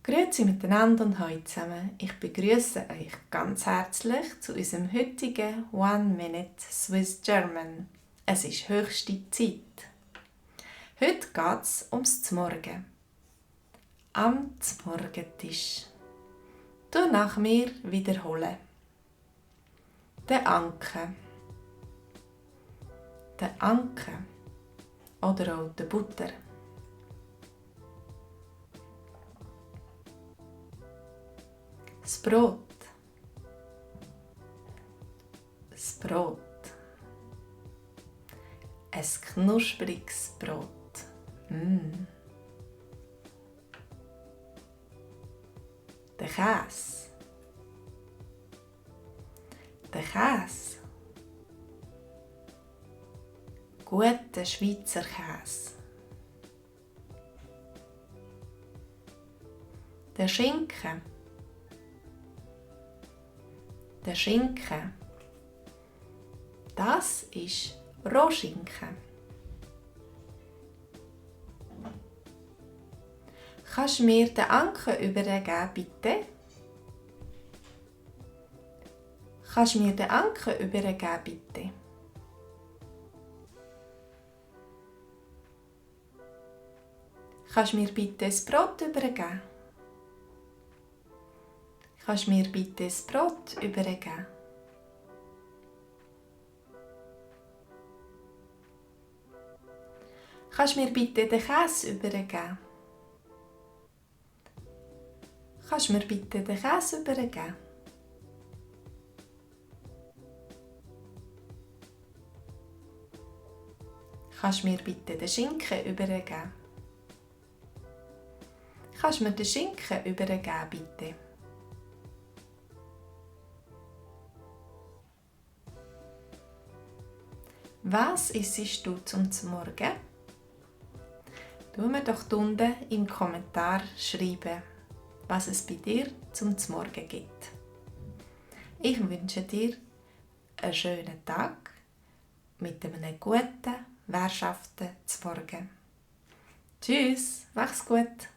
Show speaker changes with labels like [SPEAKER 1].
[SPEAKER 1] Grüezi miteinander und hallo zusammen. Ich begrüße euch ganz herzlich zu unserem heutigen One Minute Swiss German. Es ist höchste Zeit. Heute geht es ums Zmorgen. Am Zmorgentisch. Du nach mir wiederholen. Der Anke. Der Anke. Oder auch der Butter. Das Brot. Das Brot. Ein knuspriges Brot. Der Käse. Der Käse. Guter Schweizer Käse. Der Schinken. Der Schinken. Das ist Rohschinken. Kannst du mir den Anke übergeben, bitte? Kannst du mir den Anke übergeben, bitte? Kannst du mir bitte das Brot übergeben? Kannst du mir bitte das Brot übergeben? Kannst du mir bitte den Käse übergeben? Kannst du mir bitte den Käse übergeben? Kannst du mir bitte den Schinken übergeben? Kannst du mir den Schinken übergeben, bitte? Was isst du zum Morgen? Tu mir doch unten im Kommentar schreiben, was es bei dir zum Morgen gibt. Ich wünsche dir einen schönen Tag mit einem guten, währschaften Morgen. Tschüss, mach's gut!